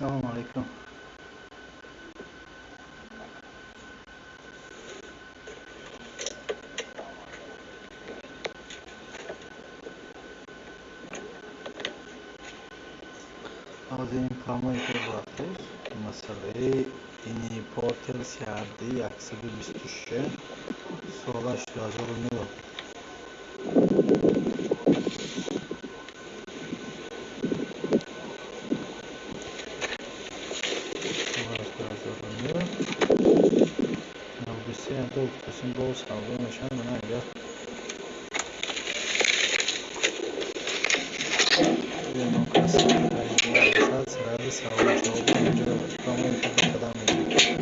Салому алайкум. Ҳозир ин прямой эфир рафтеш. Масъалаи ини Портер CRD 126, солаш 2009. Солаш 2009. 93 янда гуфтасим, бо савдо мешавад. Мана, агар ягон кас харидор бошад, сразу савол ҷавоб инҷо прямой эфир ба қадам мегирем.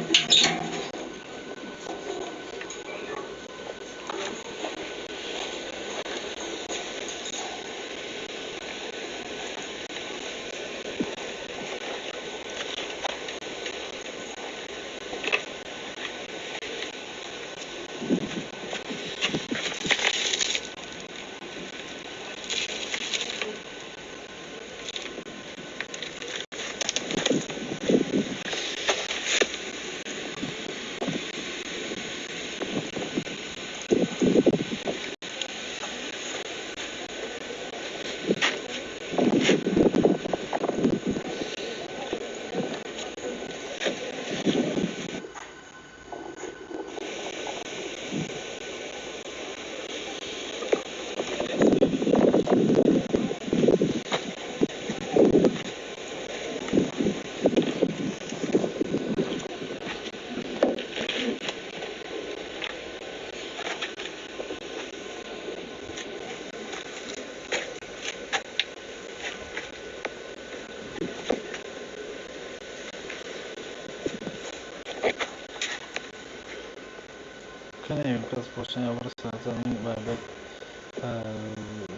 Кунем, кас бошад, ябор сарзамин ва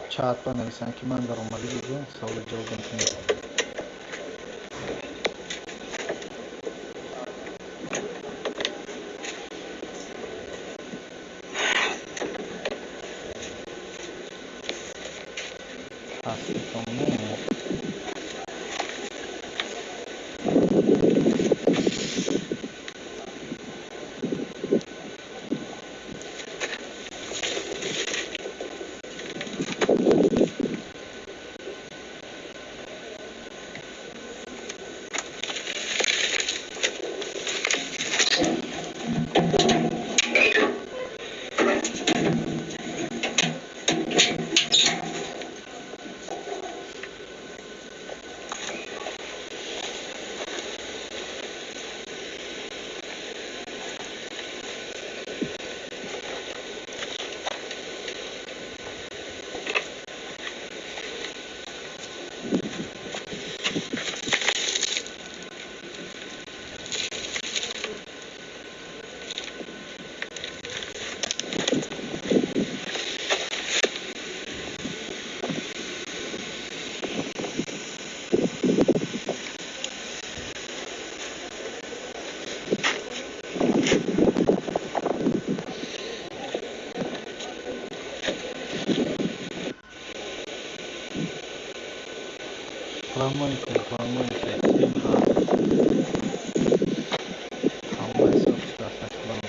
чат банависанд, ки ман даромадӣ бигӯям, саволи ҷавоб мекунем. Ҳаститон? Прямой эфир, прямой эфир. Ким ҳаст? Ҳама ҳисоб шудааст акнун.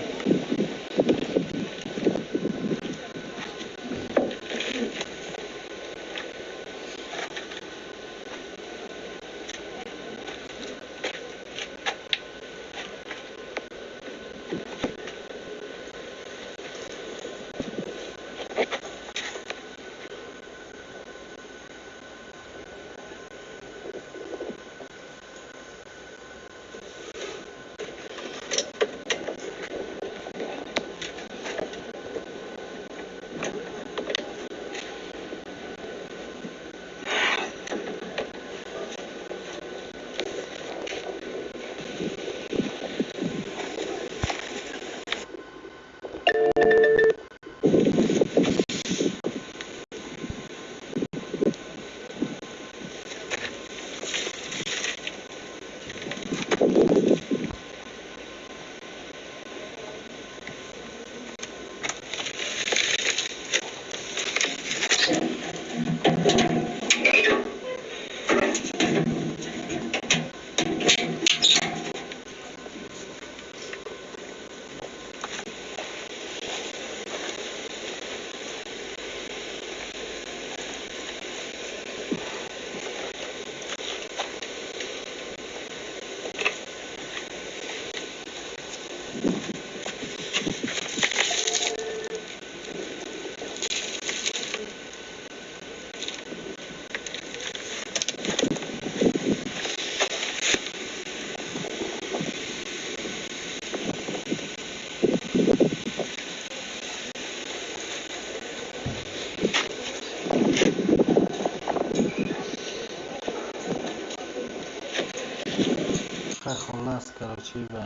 Короче, ба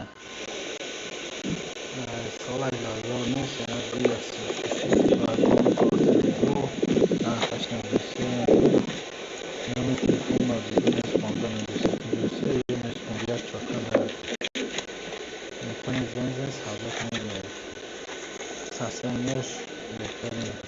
соли 2009 136 нархаш 93. Номери телефон 02 15 93 53 ё 951 401. Метавонед занг занед, савдо кунед, биёед. Состоянияш беҳтарин.